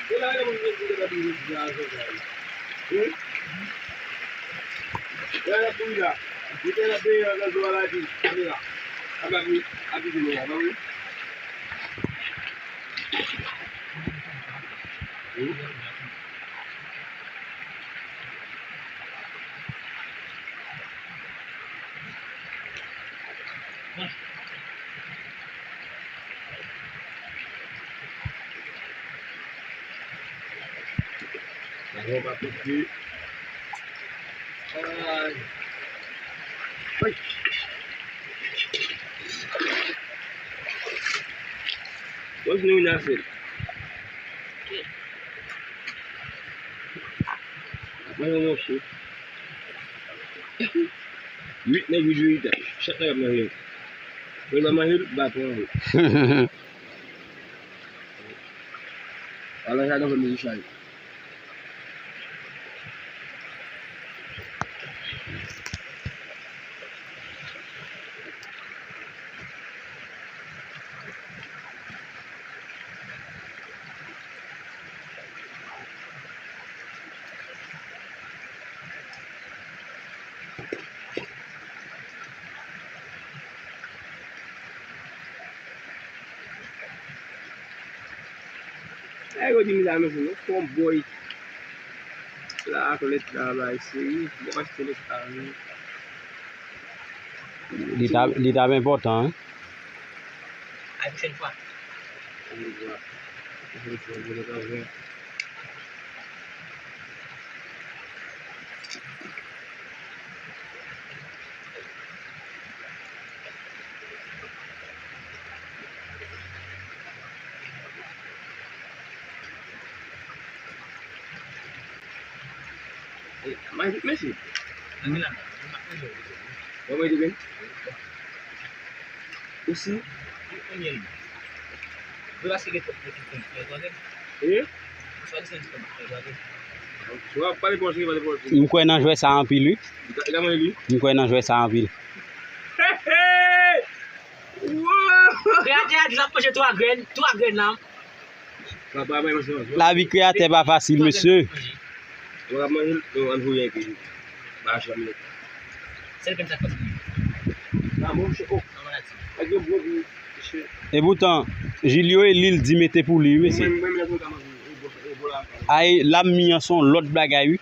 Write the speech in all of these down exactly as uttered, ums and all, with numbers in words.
Se la, e moun ki te ka di, di a, se sa. Wi. Lè y ap kouri la, li te la dèyè nan zòn la, epi kamera ap, ap, ap vide nou la, pa vre? Wi. Ay. Ay. What's new in that field? Mwen yon mòso. Uit nèg, uit jourit. Chak nèg ap manje. Mwen pa manje, l pa pran. Ala jaden fè mizik chay. Ay, yo di m sa, mesye, nou fè yon boy. La, ak lèt la, bay, seri, m ap achte lèt la, wi. Li ta, li ta enpòtan, wi. A la pwochèn fwa. Mesye. Ou si? Eh? M kwè nan jwè sa anpil, wi. M kwè nan jwè sa anpil. Kreyatè a di l ap manje twa grenn, twa grenn la. Lavi kreyatè pa fasil, mesye. Sèl grenn sa k pase. E poutan, Julio e li l di mete pou li, wi, mesye. Ay, lam mi an se yon lòt bagay, wi.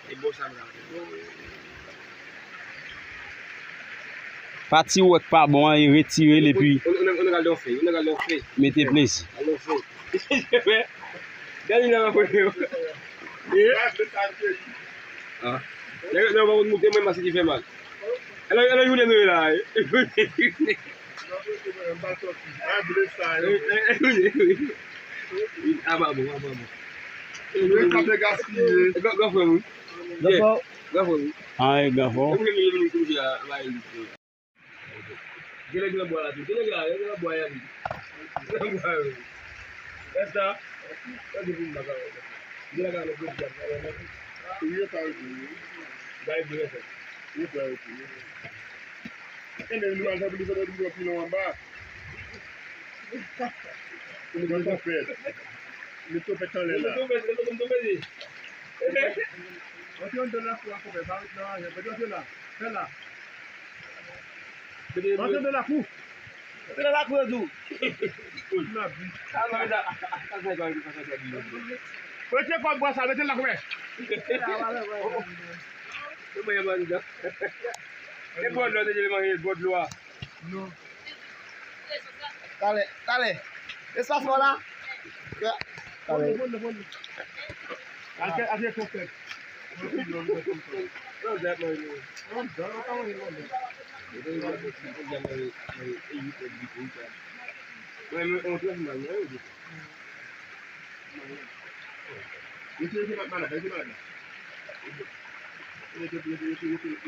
Pati ou wè k pa bon an, e retire l epi mete plezi. Gade nan mwen. Ah. Nèg yo pa konn moute mwen, mache ki fè mal. Alò, alò, jounen nou ye la, wi. A pa bon, a pa bon. Gran, gran frè m, wi. Gran frè m, wi. An, gran frè m. Gen nèg nan bwa la tou. Gen nèg la, gen nèg nan bwa a li. Nan bwa yo. Rès la. Sa di pou m pa ka wè. Gen nèg la nan gwo dyab la, wè, nan. Wi, sa yo di. Bay di rès la. Wi, sa yo di. E men nou al fè plis anba, nou pran pilon anba. Nou pran topèt. Met topèt anlè la. Met topèt, met topèt, met topèt. Antre anndan lakou a, konpè, pa ret nan ayen. Mete antre la. Fè la. Antre anndan lakou. Antre nan lakou yo di w. Retire kòb bwa sa, mete l la, konpè. E bò dlo, te dwe manje bò dlo a. Non. Talè, talè. Espas la la. Talè. Ake, ake konfèt.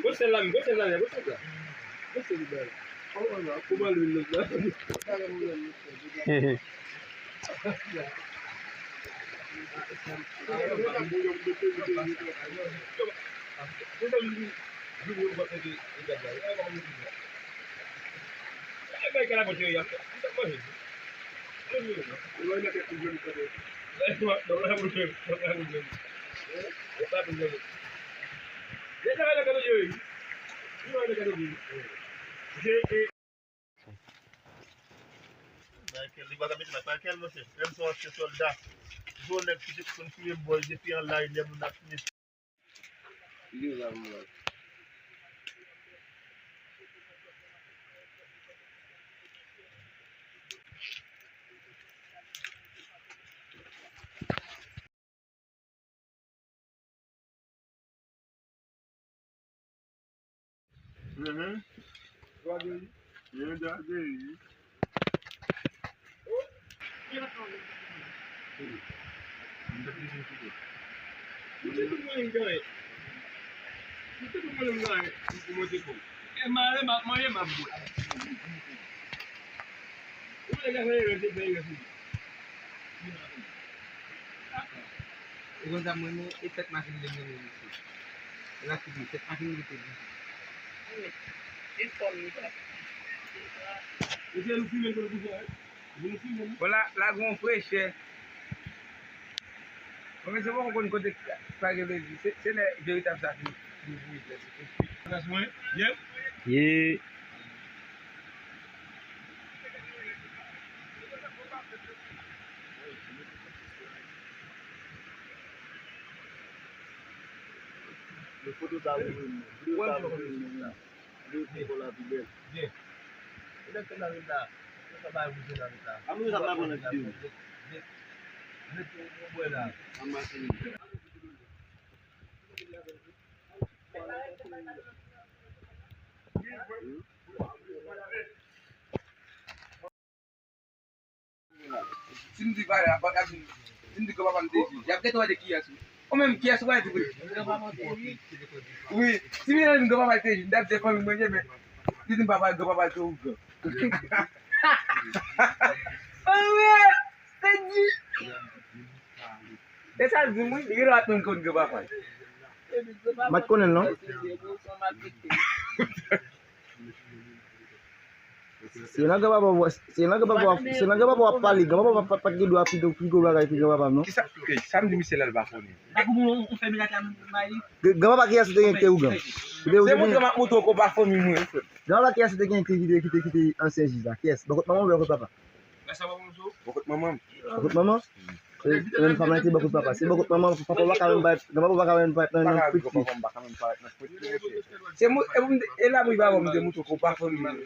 Gwo sèl la, gwo sèl la, gwo sèl la. Gwo sèl la. Kouman lwil la? Kay kalabòt yo ye a, m t ap manje. Mwen menm non. Mwen nan tèt pou jwenn kote. Mwen nan pou jwenn, mwen nan pou jwenn. Mwen pa pou jwenn. Mwen travay nan kado yo ye. Mwen travay nan kado yo ye. Michael, li pa ka mete la. Michael, monchè, menm si w ansyen sòlda, jwenn nèg ki te konn touye bòy depi an laj lè moun ap fini. Mhm. Gade li. Gade li. Mwen te tout mwen m genyen. Mwen te tout mwen m genyen pou mwen te konn. E mare m ap manje, m ap bwè. Ou vle ka fè erè, se fè erè sou li. Ou konn sa m renmen? E tèt machin li m renmen mesye. E la figi, tèt machin li te di. E fò m li pa. Mesye, nou fimen l pou nou kouche, wi. Bon, la, la gen yon frechè. Bon, men se poko konn kote sa gen plezi. Se, se lè veritab sa fin, fin vini, plezi. Ye. Foto sa ou menm. Videyo sa ou menm. Videyo sa ou la pi bèl. Byen. E nèg ki nan rit la, yo sa bay wout yo nan rit la. A mwen sa pa konn nan videyo. Met yon bwè la. Anmase li. Si m di valè a, pa ka di, si m di granpapa m te di, y ap gentan wè de kiyès ou. Ou menm, kiyès ou pral di wi? Wi, si m te di granpapa te di, m t ap di fanmi mwen, men li di m papa, granpapa te ougan. Anmwey, te di. E sa l di m wi, li genlè ap menm konn granpapa l. M pa t konnen l non. Se nan granpapa w, se nan granpapa w, se nan granpapa w ap pale, granpapa w pa, pa t gen dwa pi gwo, pi gwo bagay ke granpapa m non. Kisa, eh, sa m di misye la l pa konnen. Granpapa kiyès ou te gen ki te ougan? Se montre m ap montre w konpa fanmi mwen. Granpapa kiyès ou te gen ki te, ki te, ki te ansyen jij la? Kiyès? Bò kot manman oubyen bò kot papa? Bò kot manman m. Bò kot manman? E, e menm fanm nan te bò kot papa. Se bò kot manman, papa pa ka menm parèt, granpapa pa ka menm parèt nan, nan piti. Se mwen, e pou m te, e la pou li pa wè m te montre w konpa fanmi mwen.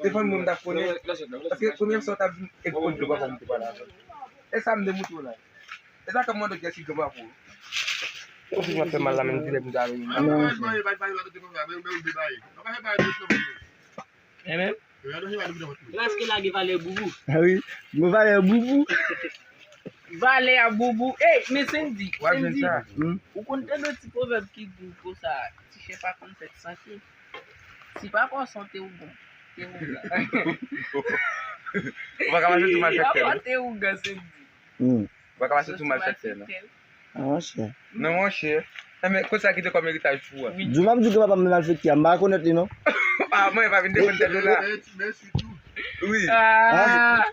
Se fanmi mwen m t ap konnen. Paske premye fwa w t ap vin e pou konn granpapa m te pale avè l. E sa m te montre w la. E sa k ap mande w kiyès ki granpapa w. Ou fin ap fè mal la menm, di lè m ta vini. Non. E menm? Laske lage valè boubou. Ah wi, mwen valè boubou. Valè a boubou. Ey, men Sendy, Sendy, hmm? Ou konn tande yon ti pwovèb ki di konsa, ti chen pa konn fèt san ke. Si papa w se yon te ougan, te ougan. Ou pa ka mache sou malfektè, non? Papa te ougan, Sendy. Hmm. Ou pa ka pase sou malfektè, non. Ah, monchè. Non, monchè. Enben, kote sa kite kòm eritaj pou ou a? Di w m ap di granpapa m malfektè a, m pa rekonèt li, non. Ah, mwen pa vin defann tèt ou la. Wi. Ah.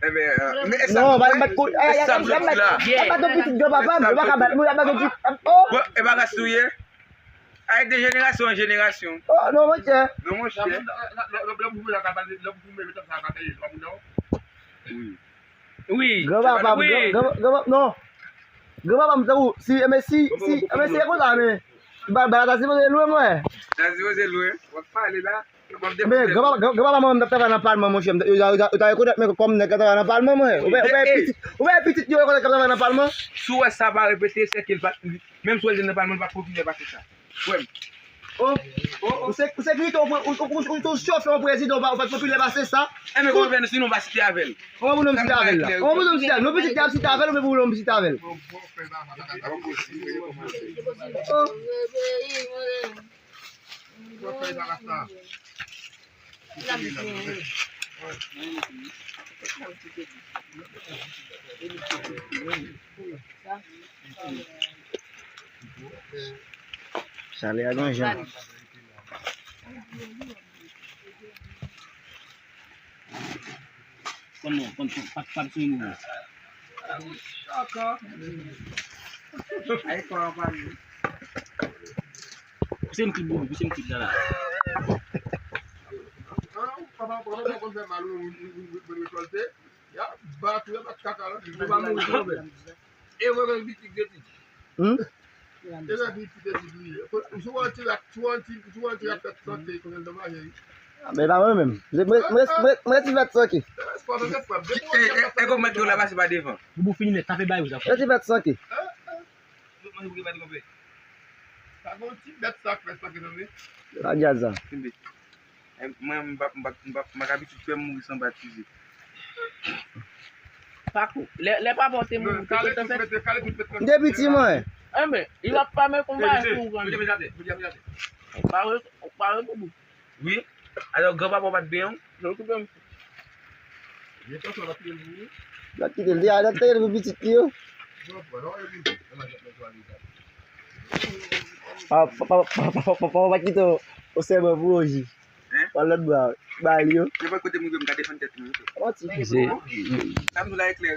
Enben, euh, men e sa, non, m pa t konnen, e sa m soti la. Y ap bat yon pitit granpapa m, yo pa ka bat mwen, y ap bat yon pitit, oh. Bon, e pa ras ou ye? Ay, de jenerasyon an jenerasyon. Oh, non, monchè. Non, monchè. Wi. Wi. Granpapa m, wi. Gran, gran, gran, non. Granpapa m, tankou, si, men si, si, men si, e konsa, men. Ba, ba, sa sipoze lwen, mwen. Sa sipoze lwen. W ap pale la. Men, granpapa, gran, granpapa mwen, m t ap travay nan palman, monchè. M t, yo, yo, yo, yo ta rekonèt mwen kòm nèg k ap travay nan palman, mwen. Ou wè, ou wè pitit, ou wè pitit yo rekonèt k ap travay nan palman? Si w wè sa pa repete, se ke l pa, menm si w wè l te nan palman, l pa t popilè pase sa. Kwè m. Oh, oh, oh. Ou se, ou se grito, ou, ou, ou, ou, ou chofè yon prezidan, ou pa, ou pa t popilè pase sa. Enben, kòman fè nou, si nou pa site avè l? Kòman pou nou site avè l la? Kòman pou nou site avè l? Nou pitit ki ap site avè l, oubyen pou nou site avè l? Oh. Chalè a gon jan. Konn, konn, konn, pa, pa sou moun. Ay, pa, pa, li. Pouse m kit, Bobo, pouse m kit la, la. An, papa, papa, papa, konn fè mal, wi, wi, wi, wi, wi, rekòlte. Y ap bat ou, y ap bat kaka, la. Ou pa mouri, non, men. E mwen menm, pitit de ti. Hmm? E mwen, pitit de ti, wi. Ou sou an ti rat, sou an ti, sou an ti rat, fèt sante, konnen l nan mache, wi. Men pa mwen menm. Mwen, mwen, mwen, mwen ti rat sanke. E, e, e, kòman ki w la pase pa devan? Bobo fini nèt, tape bay ou sa. Mwen ti rat sanke. Tout moun ki pa te konpè. Sa gon ti bèt sa fè sa ki tonbe. Pa djaz sa. Kenbe. E, mwen, m pa, m pa, m pa, m pa ka abitye fè m mouri san batize. Pako, lè, lè papa w te mouri, ou te gentan fè? Kale tout mete, kale tout mete. M te piti, mwen. Enben, li va pa met konba pou ou, grann. Ou pare, ou pare pou bout. Wi. Alò, granpapa w pa t benyen w? Non, ki benyen. L ap kite l, l ap kite l pou pitit li yo. Pa, pa, pa kite yon sèman pou Oji. Pran lòt bra, ba li yo. Nenpòt kote m rive, m ka defann tèt mwen. Manti. Se sa m di w la e klè.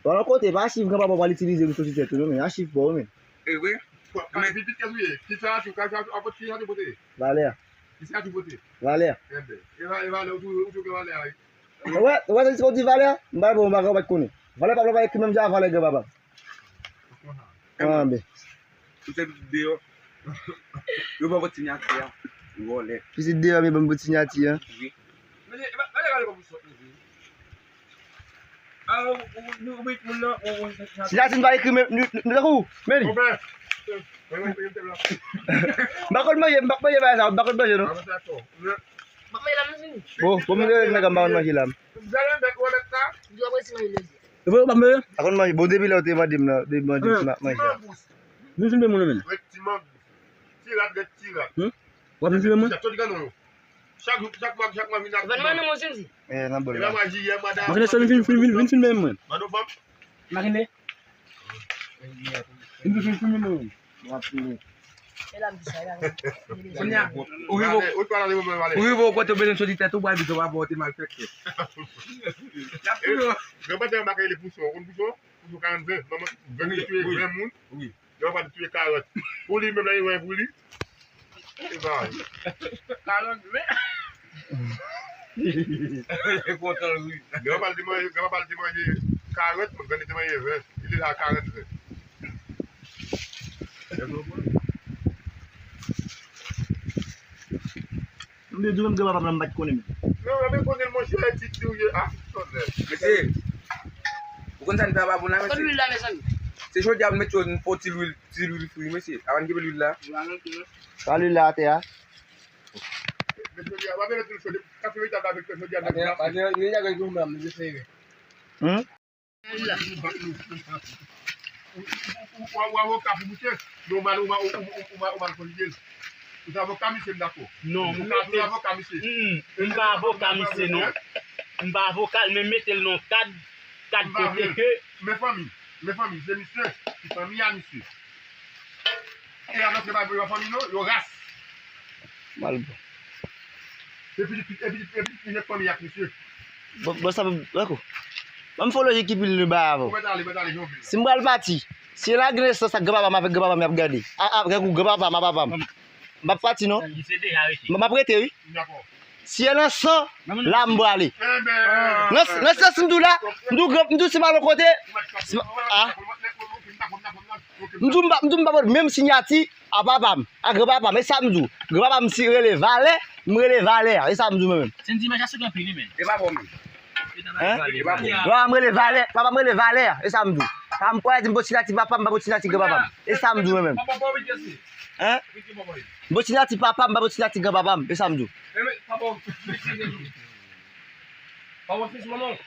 Bon, lòt kote, pa achiv granpapa w pral itilize pou soti tèt ou, non, men achiv pa w, men. E vre? Kay pitit kè souye. Ki sa tou, kay sa tou, apot ki sa tou pote? Valè a. Ki sa tou pote? Valè a. Enben, e va, e valè, ou tou, ou tou gen valè a, wi. Wè, wè, se sa w di valè a? M pa bon, m pa konn, m pa konnen. Valè pa, pa ekri menm jan a valè granpapa. Anben. Ou se pitit deyò. Yo ban vòt sinyati a. Vòlè. Pitit deyò, men ban vòt sinyati a. Wi. Men, men, men, men, men, men, Sinyati n pa ekri men, nou, nou, nou tankou, men li. M pa konn manje, m pa konn manje bagay sa, m pa konn manje non. Bon, bon, m gen nèg m pa konn manje la. Ou pa manje? Pa konn manje, bon, depi lè w te mande m nan, depi mande m si m ap manje. Nou vin men moun nan men. Ti rat, ti rat. Hmm? W ap vin filme mwen? Chak jou, chak mwa, chak mwa vin ak. Vann mwen nan mwen, Cindy. Eh, nan bòl la. Makinde, sè, vin, vin, vin, vin filme mwen. Makinde. Vin, vin filme mwen. W ap filme. Kounye a, ou rive, ou rive yon kote ou bezwen soti tèt ou, pral di granpapa w te malfektè. Granpapa te anba kay li pouson, ou konn pouson? Pouson karannven, manman, ven li tiye ven moun. Wi. Yo pa t touye karant. Pou li menm la, li wè pou li. E pa. Karant men. E kontan wi. Yo pa t manje, yo pa t manje karant, men grann li te manje ven. Li te la karant ven. M te di w menm granpapa m nan m pa t konnen menm. Non, men konnen l monchè, ti ti ou ye a. Mesye, ou konn sa n fè a pa bon la, mesye? Kote lwil la, mezanmi? Se jodi a pou n mete yon, yon ti lwil, ti lwil fri, mesye. Avan n kenbe lwil la. Pa lwil la atè a. Mesye, w ap mete lwil chode, kafe vejitab la avèk jodi a nan lwil la. Pa gen, pa gen, pa gen yon granm, mesye, se vre. Hmm? Ou, ou, ou, ou avoka pou misye, men ou mal, ou mal, ou, ou, ou, ou mal, ou mal konjige l. Ou se avoka misye, m dakò. Non, ou ka tou avoka misye. Mm, m pa avoka misye, non. M pa avoka l, men mete l nan kad, kad kote ke. Men fanmi, men fanmi, se misye, se fanmi a misye. E a mesye pa vre fanmi non, yo ras. Mal bon. E pitit, e pitit, e pitit, pitit fanmi ak misye. Bon, bon, sa, dakò. Ban m fè yon lojik ki pi lwen ba avè w. Ou mèt ale, mèt ale, jan w vle la. Si m pral pati, si la gen nesans ak granpapa m avèk granpapa m y ap gade. A, a, avèk ou granpapa m, a papa m. M p ap pati non. Li se deja rete. M ap rete wi. Dakò. Si e nan san, la m prale. Nan, nan sans m di w la, m di w gran, m di w si m al yon kote, si m, a. M di w m pa, m di w m pa pote menm sinyati a papa m, a granpapa m, e sa m di w. Granpapa m si rele Valè, m rele Valè, e sa m di w mwen menm. Cindy, men sa sou gen anpil wi men. E pa bon menm. Hein? E pa bon. Granpapa m rele Valè, papa m rele Valè, e sa m di w. Sa m kwè di m pote sinyati papa m, m pa pote sinyati granpapa m. E sa m di w mwen menm. Hein? M pote sinyati papa m, m pa pote sinyati granpapa m. E sa m di w. Enben, papa w, fisi de jou. Papa w, fisi manman w.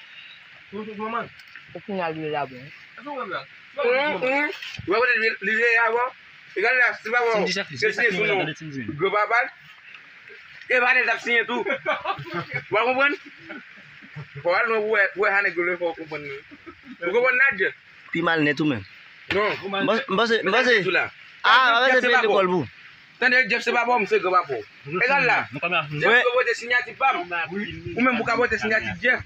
Ou fisi manman l. Ou fin al lwil la bon. Èske w wè m la? Ou pa konnen li, li veye avan? E gade la, si papa w te siyen sou non granpapa l, e pa nèg t ap siyen tou. Ou pa konprann? Fò w al lwen pou wè, pou wè jan nèg yo lwen fò w konprann li. Ou konprann Nadye? Pi mal nèt ou menm. Non. M panse, m panse, m panse. Ah, m panse se lekòl pou. Tande, Jeff se papa w, m se granpapa w. Egal la. Jeff dwe pote siyati pa m. Ou menm pou ka pote siyati Jeff.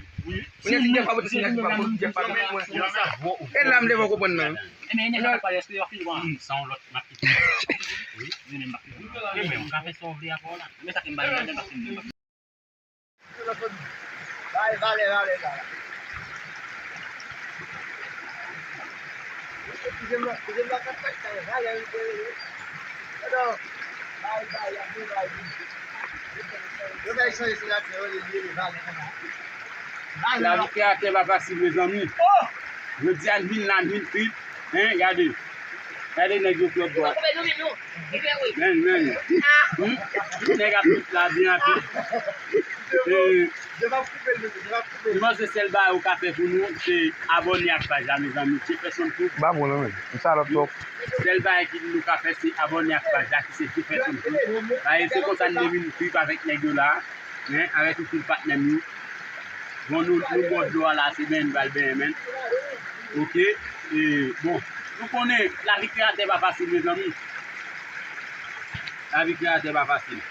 Siyati Jeff pa pote siyati pa m, pote Jeff pa pote mwen. E la m devò konprann nan. Vale, vale, vale, vale. Lavi kreyatè pa fasil, mezanmi. Jodi a, n vin la, n vin trip. Hein, gade. Gade nèg yo twòp bò. Men, men. Hmm? Tout nèg ap trip la byen rapid. Eh, Mwen panse sèl bagay ou ka fè pou nou, se abòne ak paj la, mezanmi. Jefferson Cook. Ba bon, non, men. M salòp twòp. Sèl bagay ki nou ka fè, se abòne ak paj la, ki se Jefferson Cook. Paske se konsa n te vin trip avèk nèg yo la, men, avèk tout patnè m yo. Bon, nou, nou bò dlo a la, se benyen n pral benyen, men. Oke. E, bon, nou konnen, lavi kreyatè pa fasil, mezanmi. Lavi kreyatè pa fasil.